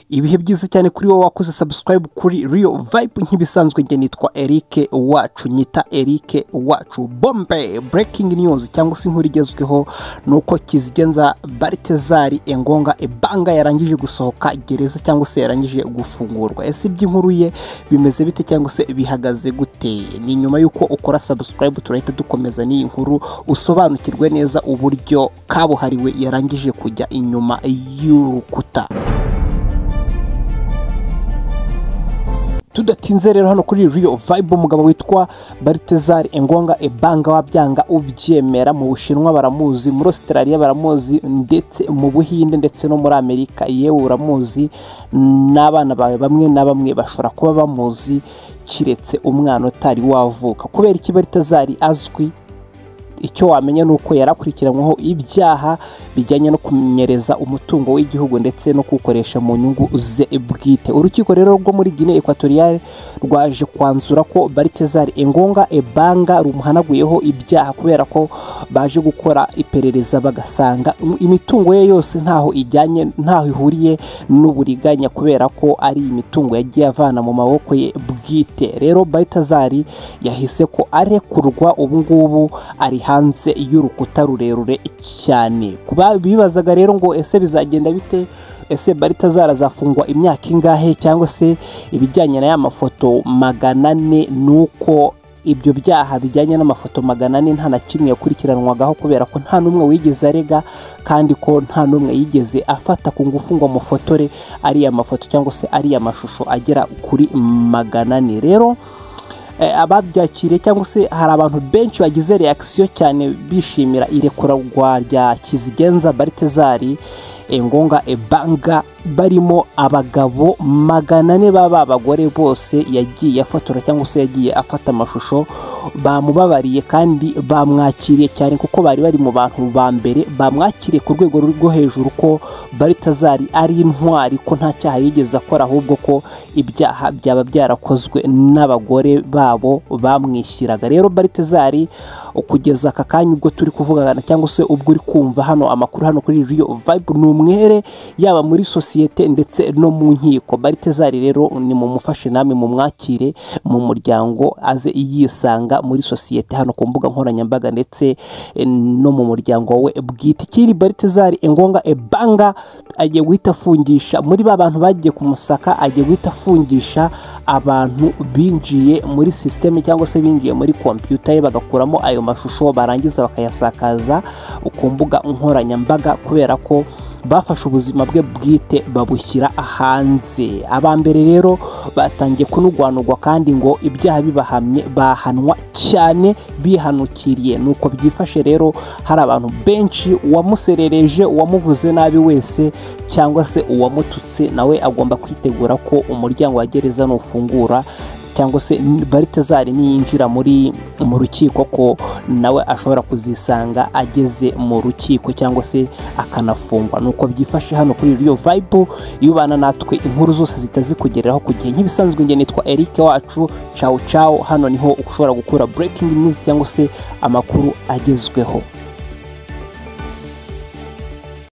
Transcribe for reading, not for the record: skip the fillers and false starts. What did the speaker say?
Ibihe byiza cyane kuri wowe wakoze subscribe kuri Real Vibe. Nk'ibisanzwe, njye nitwa Eric Wacu, nyita Eric Wacu. Bombe, breaking news cyangwa se inkuru igezweho ni uko Kizigenza Baltazar Engonga Ebanga yarangije gusohoka gereza cyangwa se yarangije gufungurwa. Ese iby'inkuru ye bimeze bite cyangwa se bihagaze gute? Ni nyuma y'uko ukora subscribe, turahita dukomeza n'iyi nkuru usobanukirwe neza uburyo kabuhariwe yarangije kujya inyuma y'urukuta. Tudatinze rero, hano kuri Real Vibe, umugabo witwa Baltazar Engonga Ebanga, wabyanga ubyemera, mu Bushinwa baramuzi, muri Australia baramuzi, ndetse mu Buhinde, ndetse no muri Amerika yewe uramuzi, n'abana bawe bamwe na bamwe bashobora kuba bamuzi, kiretse umwana utari wavuka. Kubera iki Baltazar azwi? Icyo wamenya ni uko yarakurikiranyweho ibyaha bijyanye no kumenyereza umutungo w'igihugu ndetse no kuwukoresha mu nyungu ze bwite. Urukiko rero rwo muri Guinea Equatoriale rwaje kwanzura ko Baltazar Engonga Ebanga rumuhanaguyeho ibyaha, kubera ko baje gukora iperereza bagasanga imitungo ye yose ntaho ijyanye, ntaho ihuriye n'uburiganya, kubera ko ari imitungo yagiye avana mu maboko ye bwite. Rero Baltazar yahise ko arekurwa, ubu ngubu ari hanze y'urukuta rurerure cyane. Kuba bibazaga rero ngo ese bizagenda bite, ese Baltazar azafungwa imyaka ingahe, cyangwa se ibijyanye na ya mafoto 400, nuko ibyo byaha bijyanye n'amafoto 400 nta na kimwe yakurikiranwagaho, kubera ko nta n'umwe wigeze arega, kandi ko nta n'umwe yigeze afata ku ngufu ngo amufotore ariya mafoto cyangwa se ariya mashusho agera kuri 400. Rero ababyakiriye cyangwa se hari abantu benshi bagize reaction cyane bishimira irekurwa rya Kizigenza Baltazar Engonga Ebanga, barimo abagabo 400 baba abagore bose yagiye afotora cyangwa se yagiye afata amashusho. Bamubabariye kandi bamwakiriye cyane, kuko bari bari mu bantu ba mbere bamwakiriye ku rwego rwo hejuru ko Baltazar ari intwari, ko nta cyaha yigeze akora, ahubwo ko ibyaha byaba byarakozwe n'abagore babo bamwishyiraga. Rero Baltazar kugeza aka kanya ubwo turi kuvugana cyangwa se ubwo uri kumva hano amakuru hano kuri Real Vibe, ni umwere yaba muri sosiyete ndetse no mu nkiko. Baltazar rero ni mumufashe namwe mumwakire mu muryango, aze yisanga muri sosiyete hano ku mbuga nkoranyambaga ndetse no mu muryango we bwite. Ikindi, Baltazar Engonga Ebanga agiye guhita afungisha muri ba bantu bagiye kumusaka, agiye guhita afungisha abantu binjiye muri système cyangwa se binjiye muri computer ye, bagakuramo ayo mashusho, barangiza bakayasakaza ku mbuga nkoranyambaga, kubera ko bafashe ubuzima bwe bwite babushyira hanze. Aba mbere rero batangiye kunugwanugwa, kandi ngo ibyaha bibahamye bahanwa cyane bihanukiriye. Nuko byifashe rero, hari abantu benshi, uwamuserereje, uwamuvuze nabi wese cyangwa se uwamututse, nawe agomba kwitegura ko umuryango wa gereza nufungura cyangwa se Baltazar niyinjira muri mu rukiko, ko nawe ashobora kuzisanga ageze mu rukiko cyangwa se akanafungwa. Nuko byifashe hano kuri Real Vibe. Iyo ubana natwe, inkuru zose zitazikugereraho ku gihe. Nk'ibisanzwe, njye nitwa Eric Wacu. Ciao ciao. Hano niho ushobora gukura breaking news cyangwa se amakuru agezweho.